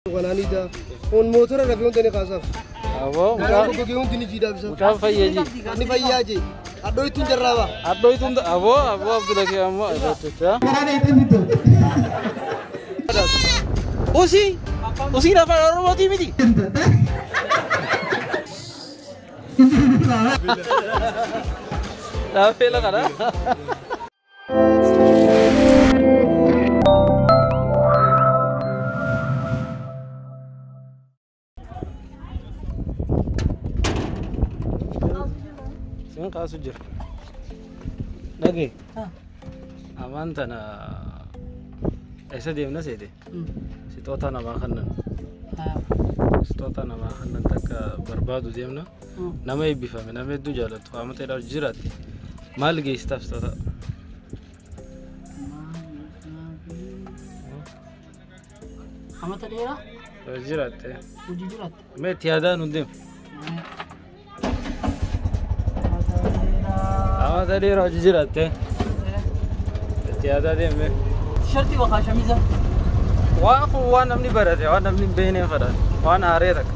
Kanaanidha. Kun mootora rafee hundi ni kaasaaf. Aboo Mucaan gogee hundi ni jiidhaaf isa. Mucaan fayyee Ni fayyaa jee. Addoo ittiin jarraaba. Addoo ittiin aboo aboo Abdula kee ammoo addoo Usii usiin afaan Oromootii miti. Laaffee laqadha. Sin kaasu jira. Dhagee. Amaan tana eessa deemna seete? Sixoota namaa kannan. Sixoota namaa kannan takka barbaadu deemna. Nama eebbifame nama hedduu jaallattu qaama ta'eedhaaf jiraatti. Maal geessitaaf sixoota? Amata dheeraa Jiraatte. Hojii jiraatte. Mee itti yaadaa nu deemu. Amata dheeraa hojii jiraatte. Itti yaadaa deemee. Tishartii yookaan shamiza. Waan kun waan namni barate waan namni hin beekneen fedhan waan haaree takka.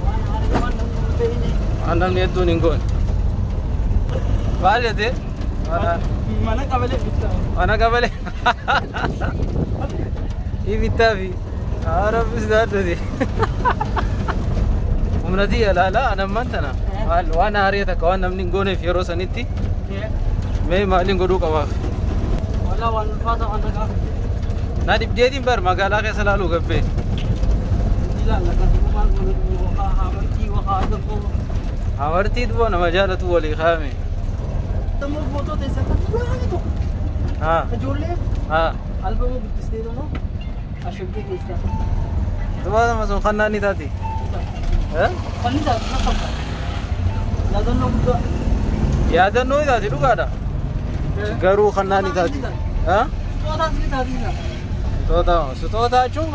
Waan haaree waan namni hin beekne. Waan namni hedduun hin goone. Maal jettee? Mana qabalee bittaa. Mana qabalee. Bittaa fi Rabbis daadduti. Humna tiyya ilaalaa anammaan tana waan haaree takka waan namni hin gooneef yeroo sanitti mee maaliin godhuu qabaaf? Walaa waan ulfaata waan nagaa. Na dhibdeetiin bar magaalaa keessa laaluu gabbee. Ilaalla kan maal godhu yookaan hamartii yookaan tokko. Hamartii duba nama jaalatu walii kaa'ame. Tammoo footoo teessan kan duraanii tokko. Ijoollee albama guddistee tokko ashabdee keessaa. Duba nama sun kannaan ni taati. Kan ni taati na fakkaata. Yaadannoo guddaa. Yaadannoo ni taati dhugaadha. Garuu kannaan ni taati. Sixootaas ni taati. Sixoota sixoota jechuun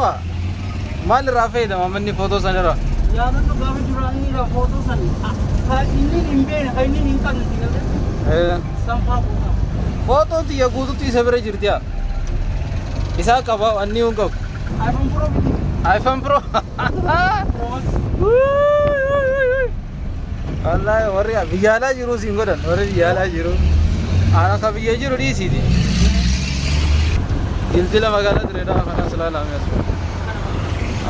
maal irraa fayyadama manni footoo sanirraa? Yaadannoo gaafa duraanii footoo san kan inni hin beekne kan inni hin qabne si galee. Sanfaa guutaa. Footoon tiyya guututti isa bira jirti yaa. Isaa qaba anni hin qabu. iPhone Pro miti. iPhone Pro. Pro Max. Wallaahi warri biyya alaa jiru siin godhan warri biyya alaa jiru. Ana ka biyya jiru dhiisiiti. Dildila magaalaa Direedaa kanas ilaalame as.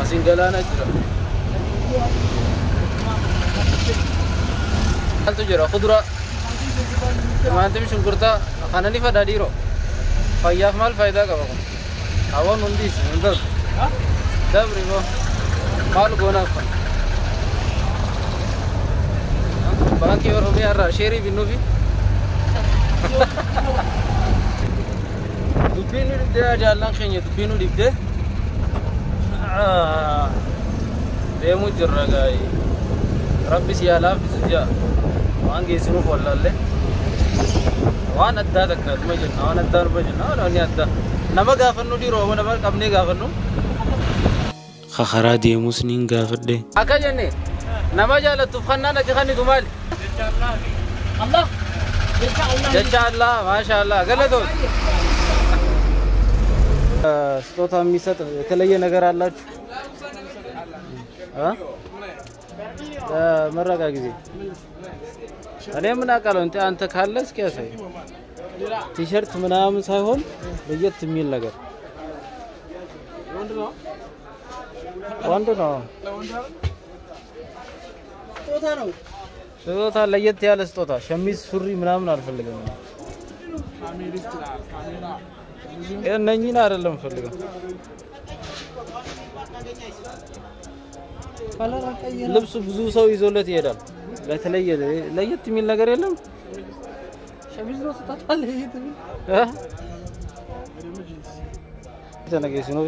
Asiin galaana jira. Maaltu jira kuduraa. Timaatimii shunkurtaa kana ni fedha dhiiroo. Fayyaaf maal faayidaa qaba kun? Hawwan hundis hin darbu. Dabri moo maal goonaaf kun? Baankii Oromiyaa irraa sheerii binnuufi. Dubbiin nu dhibdee jaallan keenya dubbiin nu dhibdee. Deemuu jirra gaa'ee. Rabbi si haa laaffisu jaa. Waan geessinuuf wallaallee. Waan addaa takka dhuma jenna waan addaa dhuma jenna waan wanni addaa. Nama gaafannu dhiiroo nama qabnee gaafannu. Karaa deemus niin gaafadhe. Akka jenne nama jaallattuuf kannaan ati kannitu maali? Allah. Jecha Allah. Jecha Allah maasha Allah galatoon. ስጦታ የሚሰጥ የተለየ ነገር አላችሁ? መረቃ ጊዜ እኔ ምን አውቃለሁ? እንትን አንተ ካለ እስኪ ያሳይ። ቲሸርት ምናምን ሳይሆን ለየት የሚል ነገር። ወንድ ነው። ስጦታ ነው። ስጦታ ለየት ያለ ስጦታ ሸሚዝ፣ ሱሪ ምናምን አልፈልግም። እነኚህን አይደለም ፈልገው። ልብሱ ብዙ ሰው ይዞለት ይሄዳል። ለተለየ ለየት የሚል ነገር የለም። ሸሚዝ ነው ስጦታ ለየት የሚል ተነገሲ ነው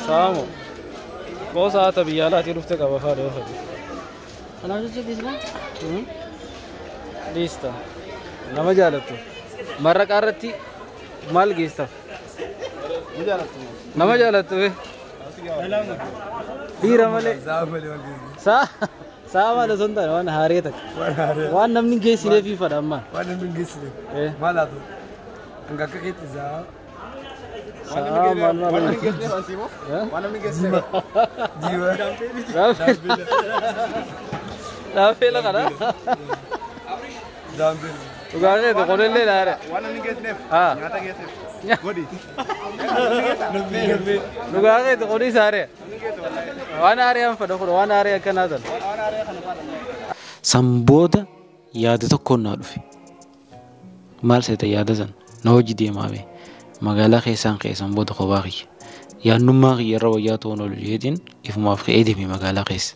ሳሙ ቦሳ biyya alaatii dhufte qaba faa dhoofa. Kanaaf jecha dhiisna. Dhiista. Nama jaalattu. Marraqaa irratti maal geessaaf? Nama jaalattu. Dhiira malee. Saa maal osoo hin taane waan haaree takka. Waan namni hin geessineef fadha ammaan. Waan namni hin geessine. Maal haa ta'u? Hanga akka keetti zaa. Sa'a maal maal. Waan namni geesse. Jiwa. Daafeela kana. Daambeel. Dhugaa keetu qolillee laara. Waan namni geessineef. Nyaata geesseef. Godhi. Dhugaa keetu qolii saare. Waan haaraan fedha kun waan haaree akkanaa tan. San booda yaada tokkoon naa dhufe. Maal seeta yaada san na hojii deemaa bee magaalaa keessaan keessan booda kophaa kiyya. Yaadnummaa kiyya irra wayyaa ta'uun oolu jeetiin ifumaaf ka'ee deeme magaalaa keessa.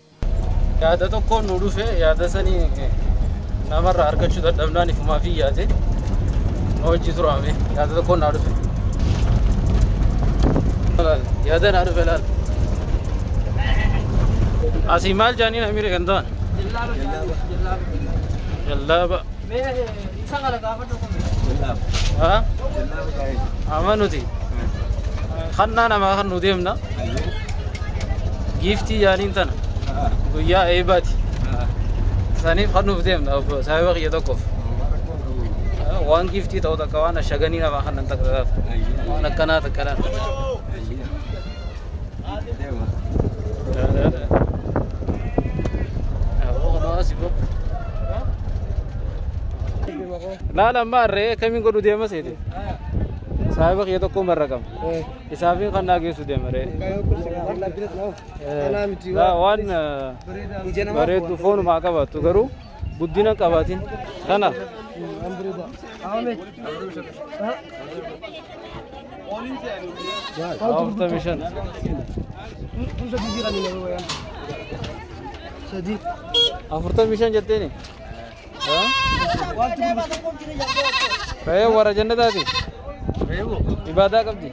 Yaada tokkoon nu dhufe yaada sanii namarraa argachuu dadhabnaan ifumaaf yaade na hojii turaame yaada tokkoon naa dhufe. Yaada naa dhufe laal. Asii maal jaaniin Amiire kan ta'an? Jallaaba. Haa? Amma nuti kannaa namaa kan nu deemna. Giiftii jaaniin tana guyyaa eebbaati. Saniif kan nuuf deemna saahiba kiyya tokkoof. Waan giiftii ta'u takka waan ashaganii namaa kan nan takka taatu. Waan akkanaa takkanaa. Laala amma re'ee akkamiin godhu deema seete? Saahiba kiyya tokko marraqama. Isaafin kan naa geessu deema re'ee. Waan bareeddu foonumaa qabaattu garuu guddina qabaatin kana. 45. 45 jetteeni? Re'ee warra jannataati. Ibaadaa qabdi.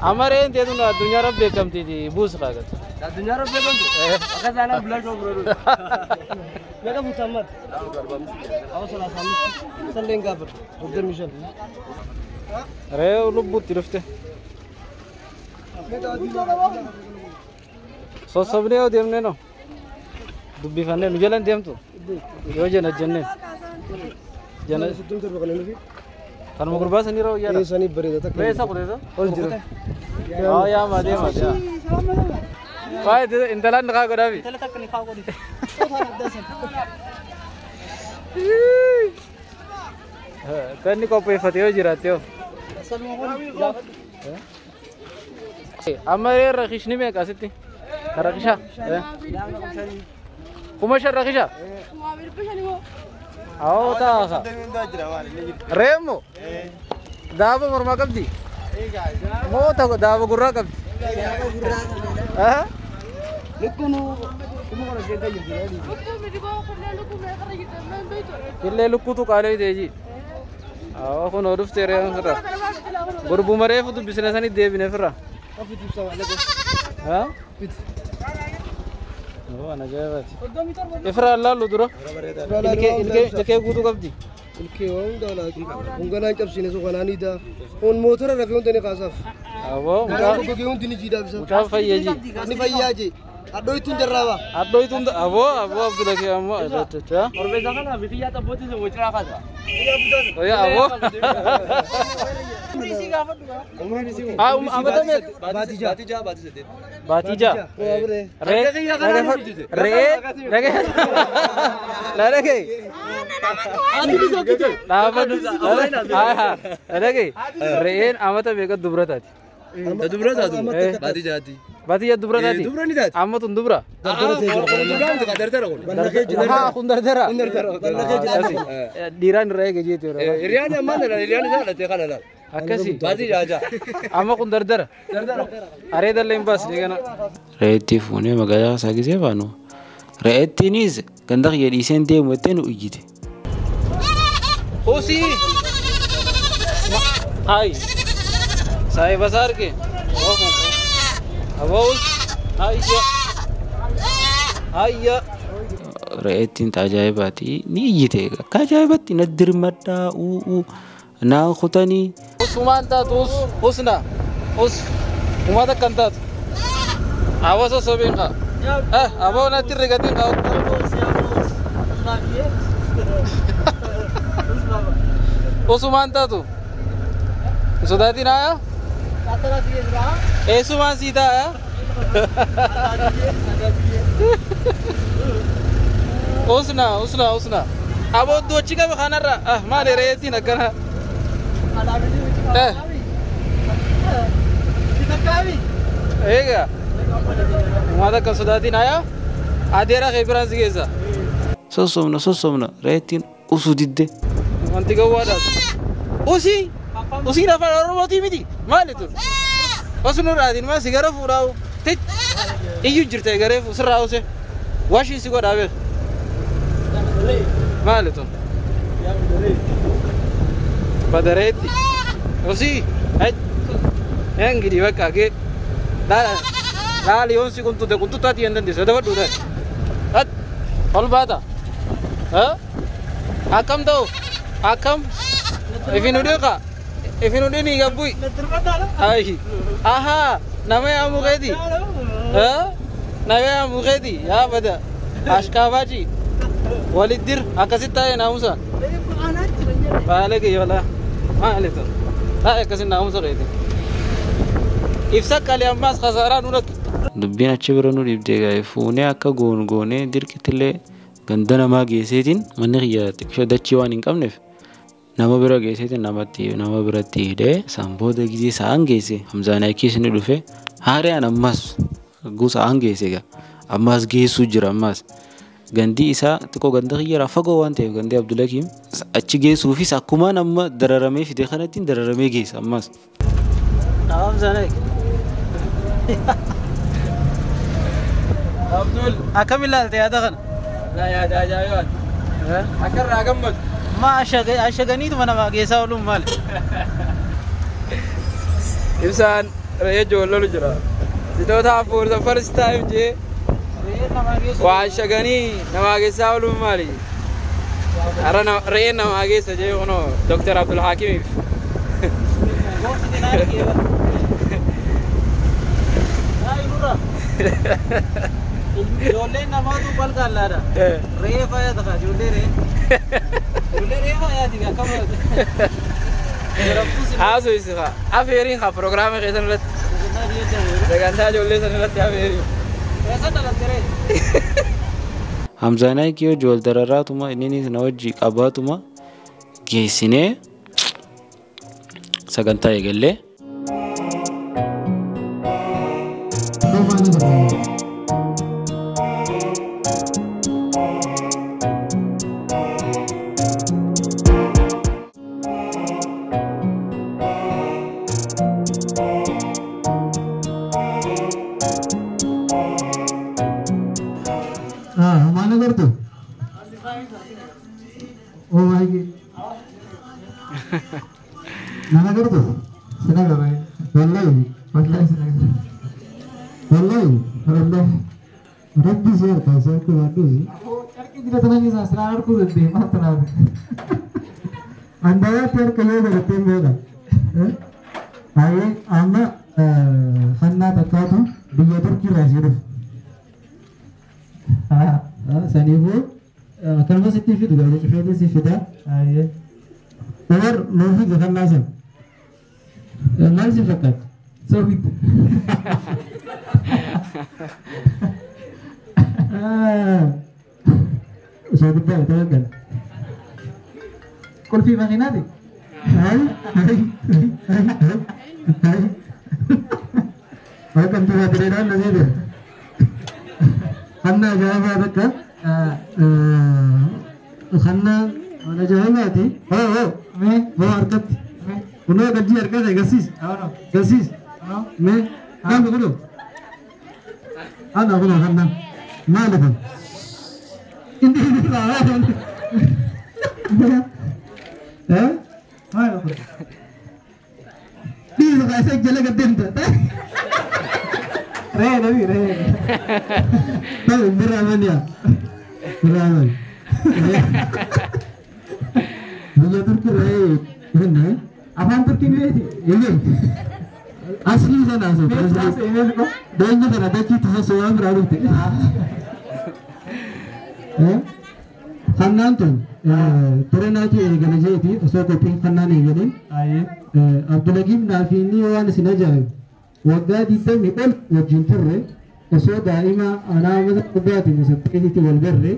Amma re'een teetun addunyaa irra beekamtiiti buusu kaagatu. Addunyaa irra beekamtu? Akka isaanii bulaa shoo biroo. Meeqa buuta ammaati? Awa 35. Salleen gaafadha. 25. Re'ee lubbuutti dhufte. Sossobnee yoo deemnee no dubbifannee nu jalan deemtu yoo jena jenneen. Jena Tanuma gurbaa sanii irra wayyaadha. Sanii bareeda takka. Re'ee isa quteessa? Ol jira. Haa yaama deema. Waa'ee intalaan niqaa godhaafi. Intala takka niqaa godhi. Kan inni qopheeffate yoo jiraatte yoo. Amma re'ee rakishni meeqa asitti? Rakisha? 5,000 rakisha? Awoo ta'a. Re'ee immoo daaba mormaa qabdi? Moo daaba gurraa qabdi? Illee lukkuutu qaalee ta'e. Awoo kun dhuftee re'een firra. Gurbuma reefu dubbisne sanii deebine firra. Haa? Waan ajaa'ibaati. Ifra laallu dura. Ilkee guutuu qabdi. Ilkee waan hundaa laaqi. Honganaan cabsine sun kanaan hiidaa. Kun mootora rafee hunda ni kaasaaf. Aboo mucaan gogee hundi ni jiidhaaf isa. Mucaan fayyee ji. Ni fayyaa ji. Hadhooytuun jarraaba. Hadhooytuun aboo aboo Abdulakee ammoo. Orbeeza kana bifiyyaa xabbootii sun wajjin kaasa. Oya aboo. Amata meeqa? Baatii ja'a. Baatii ja'a. Re'ee re'ee dhagee. Dhaabadhu. Dhagee re'een amata meeqa dubra taati? Dubra taatu. Baatii jaati. Baatii ja'a dubra taati? Dubra ni taati. Amma tun dubra? Dardara kun. Haa kun dardara. Dhiiraan irraa eege jeetii. Hiriyaan ammaan dhala hiriyaan isaa dhalatee kana laal. Akkasii. Baatii ja'a. Amma kun dardara. Areeda illee hin baasne kana. Re'eetti fuunee magaalaa isaa gisee baanu. Re'eettiinis ganda kiyya dhiiseen deemu jettee nu iyyite. Husii. Hayi. Saahiba isaa arge. Aboo hayya. Hayya. Re'eettiin ajaa'ibaati ni iyyite akka ajaa'ibatti na dirmadhaa u'u naa kutanii. Usumaan taatu us husna us uummata kan taatu. Hawaasa sobeen haa. Aboo natti rigatiin qabu. Osumaan taatu. Sodaatiin aayaa? Eessumaan sii ta'a? Usna usna usna. Aboo dochi qaba kanarra. Maali reetiin akkana? Eega. Uummata akka sodaatiin aayaa? Adeera kee biraan si geessa. Sossobna sossobna reettiin usuu didde. Wanti gowwaadhaas. Usii! Usiin afaan Oromootii miti. Maali tun? Osoo nurraatiin maal si gara fuudhaa? Tich! Iyyuu jirte garee sirraa use. Washii si godhaa beeku. Maali tun? Badareetti. Usii! እንግዲህ በቃ laali yoon si quntute quntuttaati hin dandeessu dabadhu taate. Ol baata. Akkam ta'u? Akkam? Ifin udhiqa. Ifin udhini gabbui. Ay. Aha, nama yaa mukeeti. Nama yaa mukeeti. Yaa bada. Ashkaabachi. Waliddir akkasitti taa'ee naamusa. Baala kiyya maali tun? Taa'ee akkasitti naamusa keeti. Ibsa qalee ammaas khasaaraa nu dhaqi. Dubbiin achi bira nu dhibdee gaa'e fuunee akka goonu goonee dirqittillee ganda namaa geesseetiin manni kiyya xiqqishoo dachii waan hin qabneef nama bira geesseetiin namatti nama biratti hidhee isaan booda gizee sa'aan geesse Hamzaan Ayikiis ni dhufe haaraan ammas guusa aan geesse egaa ammas geessuu jira ammas gandi isaa xiqqoo ganda kiyyaraa fagoo waan ta'eef gandi Abdulakiim achi geessuufis akkumaan amma dararamee fide kanattiin dararamee geessa ammas. Hamzaan Ayik. Abdul. Akkam ilaalte yaada kana? Laa yaada ajaa'ibaati. Akka irraa gammadu. Ma ashaganiituma namaa geessaa ooluun maali? Ibsaan re'ee ijoollolu jira. Sitoota for the first time jee waa ashaganii namaa geessaa ooluun maali? Har'a re'een namaa geessa jee kunoo Dr. Abdul Hakimiif. Ijoolleen namaatu balqallaadha. Re'ee faaya ta'a ijoollee re'ee. Ijoollee re'ee faayaati akkam. Haasoo haa afeeriin haa piroogiraama keessan irratti. Sagantaa ijoollee sana irratti afeeriin. Eessa dhalatte re'ee? Hamzaan Ayikii hojii wal dararaatuma inninis na wajji qabaatuma geessinee sagantaa eegallee. Mana gartuu? Oh my God. Mana gartuu? Sinaga bhai. Wallahi, wallahi sinaga. Wallahi, wallahi. Rabbi seerta seerta waadduusi. Carqii jira tana keessa silaa arguu dandeenye maal tanaaf. Andayaatti harka yoo godhattee beeka. Baay'ee amma fannaa takkaatu biyya Turkii irraa ishee dhufe. Saniifuu akkanuma sitti fidu gaafa cufeetii si fida. Umar nuu fide fannaa sana. Maal si fakkaata? Soofit. Soogiddaa tawakkal. Qulfii makiinaati? Welcome to Madrid, Nazir. Hanna ajaa'ibaa takka hanna waan ajaa'ibaati. Hoo hoo mee hoo harkatti. Kunoo gajjii harkaa ta'e garsiis. Garsiis. Mee qaama kunoo. Hanna kunoo hanna maali kun? Inni inni eh? Maali kun? Dhiirri kaasee jala gaddeemta. Re'ee nabi re'ee. طيب بالرحمن يا بالرحمن. Biyya Turkii re'ee finne. Afaan Turkii ni beekti? Hin beekti. Aslii sana haasofte. Deenyi kana dachiitti soso'aa biraa dhufte. Kannaan tun tirenaatu eegale jeeti osoo qophiin kannaan eegaleen Abdulakiif naafi inni waan isin ajaa'ibu waggaa 20 ol wajjin turre osoo daa'ima anaa mata dhugaatiin saddeetitti wal garre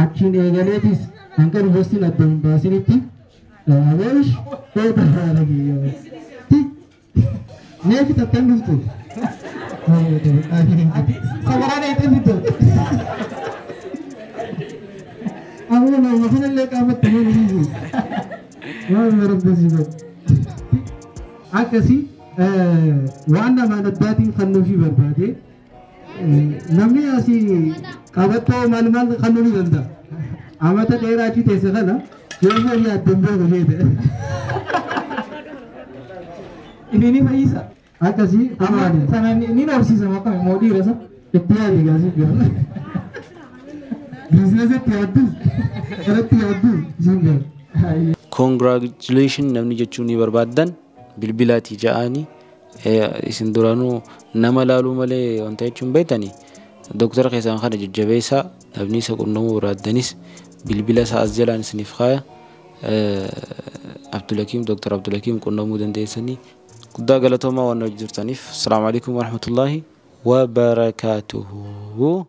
achiin eegaleetis hanga yuunivarsiitiin adda hin baasinitti abeesh oota haala kiyyaa mee fixattan dhuftu. Sabaraan eettee fittu. Amma nama kanallee qaamatti hin dhiisu. Waan rabbi si godhe. Akkasii waan namaan addaatiin kennuufii barbaade namni asii qabattoo maal maal kennuu ni danda'a. Amata dheeraa achi teesse kana yoo inni adda hin beeku jeete. Inni fayyisa. Akkasii amaani. Sana ni dhoorsiisa akkami moo dhiira isa. Itti yaadi gaasii gara. Biizinasitti yaaddus irratti yaaddus siin gara. Congratulation namni jechuun ni barbaaddan bilbilaatii ja'anii isin duraanuu nama laaluu malee wanta jechuun beektanii doktara keessan kana jajjabeessaa namni isa qunnamuu barbaaddanis bilbila isaa as jalaan isiniif kaaya Abdulakiim Doktor Abdulakiim qunnamuu dandeessanii guddaa galatoomaa waan hojii jirtaniif. Asalaamu alaikum warahmatullaahi wabarakaatuhu.